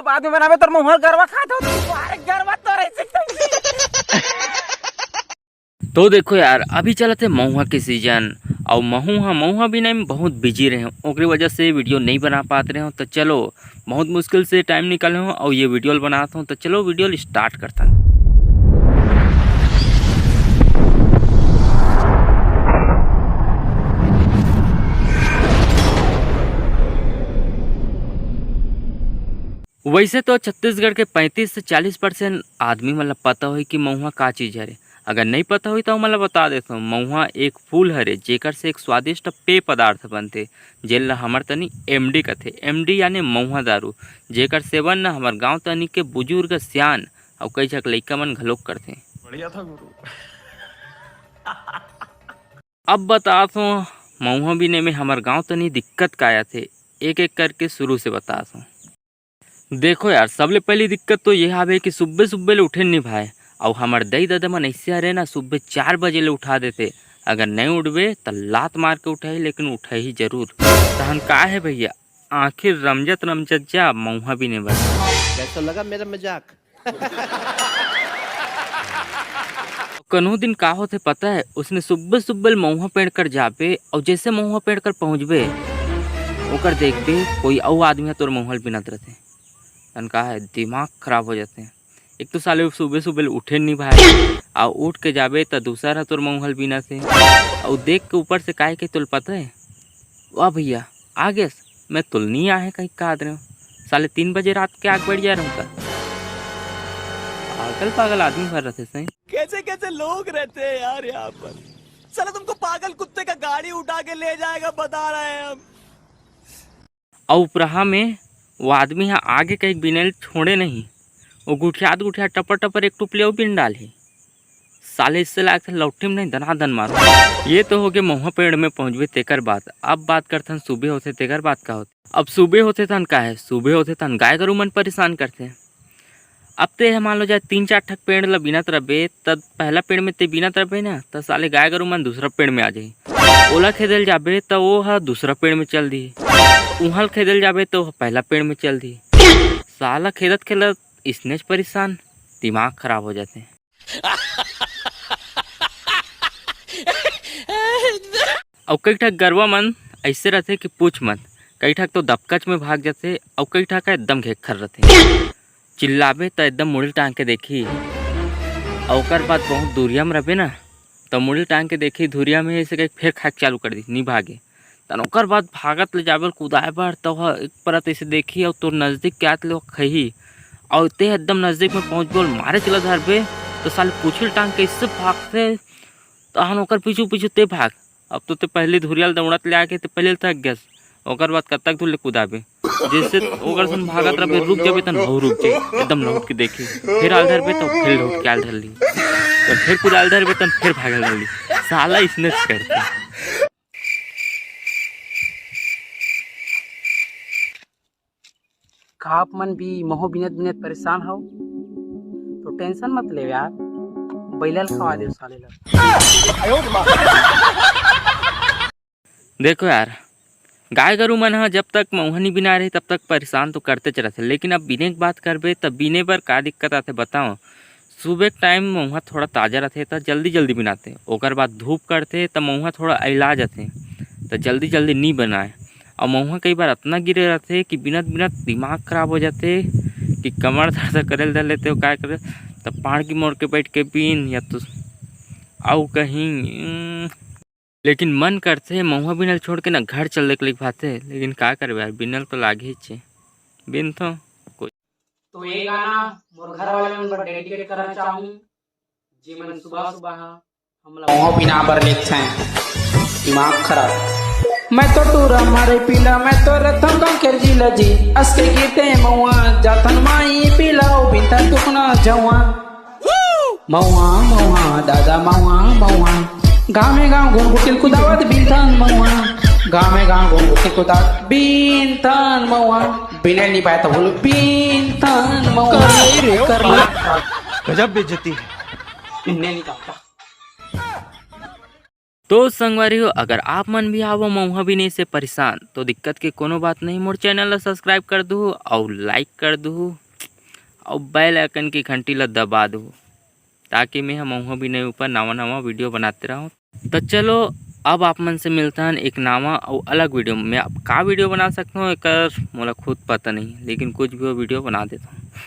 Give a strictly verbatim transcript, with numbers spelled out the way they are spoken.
बाद में बनाबे तोर महुआ ल गरवा खात हो। अरे गरवा तो रही। तो देखो यार, अभी चलत हे महुआ के सीजन, अउ महू ह महुआ बिनाई में बहुत बिजी रहे, ओकरे वजह से वीडियो नहीं बना पात रहे हो। तो चलो, बहुत मुश्किल से टाइम निकाले हो अउ ये वीडियो ल बनात हो। तो चलो, वीडियो ल स्टार्ट करथन। वैसे तो छत्तीसगढ़ के पैंतीस से चालीस परसेंट आदमी मन ल पता होही कि महुआ का चीज हरे। अगर नहीं पता होही, तो ओमन ल बता देथव, महुआ एक फूल हरे, जेकर से एक स्वादिष्ट पेय पदार्थ बनथे, जेन ल हमर तनी एमडी कथे। एमडी यानी महुआ दारू, जेकर सेवन न हमर गांव तनी के बुजुर्ग, सियान अउ कई झक लइका मन घलोक करथे। बढ़िया था गुरु। अब बताथव, महुआ बिने में हमर गांव तनी दिक्कत का आथे, एक एक करके शुरू से बताथव। देखो यार, सबले पहली दिक्कत तो ये हावे कि सुब्बे सुब्बे ले उठे नहीं भाई। अउ हमर दई ददा मन ऐसे हरे ना, सुब्बे चार बजे ले उठा देथे। अगर नहीं उठबे त लात मार के उठाही, लेकिन उठाही जरूर। तहन का हे भैया, आखिर रमजत रमजत जा महुआ बिने बर। कैसा लगा मेरा मजाक? कनो दिन का होथे पता है, उसने सुब्बे सुब्बे ले महुआ पेड़ कर जाबे, अउ जैसे महुआ पेड़ कर पहुंचबे, ओकर देखबे कोई अउ आदमी ह तोर महुआ ल बिनत रथे। तन का है, दिमाग खराब हो जाथे। एक तो साले सुबह सुबह उठे नहीं भाई, अउ उठ के जाबे त दूसर ह तोर महुआ ल बिनत हे, अउ देख के ऊपर से काय के तोल पता है, "वाह भैया, आ गेस, मैं तुलनी आहे कहीं का रहे हूँ, साले तीन बजे रात के आग बढ़ जा रहा हूँ का?" पागल पागल आदमी भर रहते सही। कैसे कैसे लोग रहते हैं यार यहाँ पर। साला तुमको पागल कुत्ते का गाड़ी उठा के ले जाएगा, बता रहे हैं हम। अउ उपराहा में वो आदमी ह आगे कहीं बिनल छोड़े नहीं, वो गुठियात गुठियात टपर टपर एक टुपली अउ बिन डालही। साले इससे लागथे लौठी में नहीं दनादन मारो। ये तो होगे महुआ पेड़ में पहुंचबे तेकर बात। अब बात करथन सुबह होथे तेकर बात का होथे। अब सुबह होथे तहन का है, सुबह होथे तहन गाय गरू मन परेशान करथे। अब ते ह मान लो जाए तीन चार ठक पेड़ ल बिनत रबे, त पहला पेड़ में ते बिनत रबे ना, त साले गाय गरू मन दूसरा पेड़ में आ जाही। ओला खेदे ल जाबे त वो ह दूसरा पेड़ में चल दिही, उहाँ ल खेदे ल जाबे त वो ह पहला पेड़ में चल दिही। साला खेदत खेदत इसनेच परेशान, दिमाग खराब हो जाथे। अउ कई ठक गरवा मन ऐसे रथे कि पूछ मत, कई ठक तो दबकच में भाग जाथे, अउ कई ठक एकदम घेखर रथे। चिल्लाबे त एकदम मुड़ी टांग के देखही, अउ ओकर बाद बहुत दूरिया में रबे ना, त मुड़ी टांग के देखही धुरिया में, ऐसे कहीं फेर खाए के चालू कर दी, नी भागे। तन ओकर बाद भागत ले जाबे ल कुदाए बर, त ओह एक परत ऐसे देखही अउ तोर नजदीक के आत ले ओह खही, अउ ते एकदम नजदीक में पहुंचबे अउ मारे चला धरबे, त साले पूछी ल टांग के ऐसे भागथे, तहन ओकर पीछू पीछू ते भाग। अब तो ते पहली धुरिया ल दौड़त ले आके ते पहले थक गस, ओकर बाद कतक दूर ले कुदाबे, जैसे ओकर सन भागत रबे, रुक जाबे तन बहु रुक जाई, एकदम लौट के देखी, फिर आल धरबे त फिर लौट के आल धर ली, त फिर कुदाल धरबे तन फिर भागल धर ली। साला इसने करथे। का आप मन भी महू बिनत बिनत परेशान हव? तो टेंशन मत लेव यार, बैला ल खवा देव साले ल। देखो यार, गाय गरू मन ह जब तक मउहा नी बिना रही तब तक परेशान तो करतेच रथे, लेकिन अब बिने के बात करबे त बिने बर का दिक्कत आथे बताओ। सुबह के टाइम मउहा थोड़ा ताजा रथे त जल्दी जल्दी बिनाथे, ओकर बाद धूप करथे त मउहा थोड़ा अइला जाथे त जल्दी जल्दी नी बनाए। अउ मउहा कई बार अतना गिरे रथे कि बिनत बिनत दिमाग खराब हो जाथे कि कमर दर्द करे ल धर लेथे, अउ काय करे त पाड़की मोड़ के बैठ के बीन या तो अउ कहीं, उम, लेकिन मन करथे मउहा बिनल छोड़ के ना घर चल देख लिख भाथे, लेकिन का करबे यार, बिनल तो लागही चे, बिनथो। तो ये गाना मोर घर वाले मन बर डेडिकेट करना चाहूँ, जे मन सुबह सुबह हमला मउहा बिना बर लिखथे, दिमाग खराब। मैं तो टूरा मारे पीला, मैं तो रथम गाँव के जिला जी, असके गिरते मउहा, जाथन माई पीला, ओ बिनता दुखना जवा। मउहा, मउहा, दादा मउहा, मउहा। गाँव में गाँव घूम घुटिल कुदावत बिनथन मउहा। गाँव में गाँव घूम घुटिल कुदावत बिनथन मउहा। बिने नहीं पाए तो बोलो बिनथन मउहा। कर ले रे, कर ले। गजब बेइज्जती है। बिनने नहीं पाता। तो संगवारी हो, अगर आप मन भी हावव मउहा बिनई से परेशान, तो दिक्कत के कोनो बात नहीं, मोर चैनल ला सब्सक्राइब कर दुहू अउ लाइक कर दुहू अउ बेल आइकन की घंटी ला दबा दुहू, ताकि मैं ह मउहा बिनई ऊपर नवा नवा वीडियो बनाते रहूँ। तो चलो, अब आप मन से मिलथन एक नवा अउ अलग वीडियो में। अब का वीडियो बना सकथों, एकर मोला खुद पता नहीं, लेकिन कुछ भी हो, वीडियो बना देथों।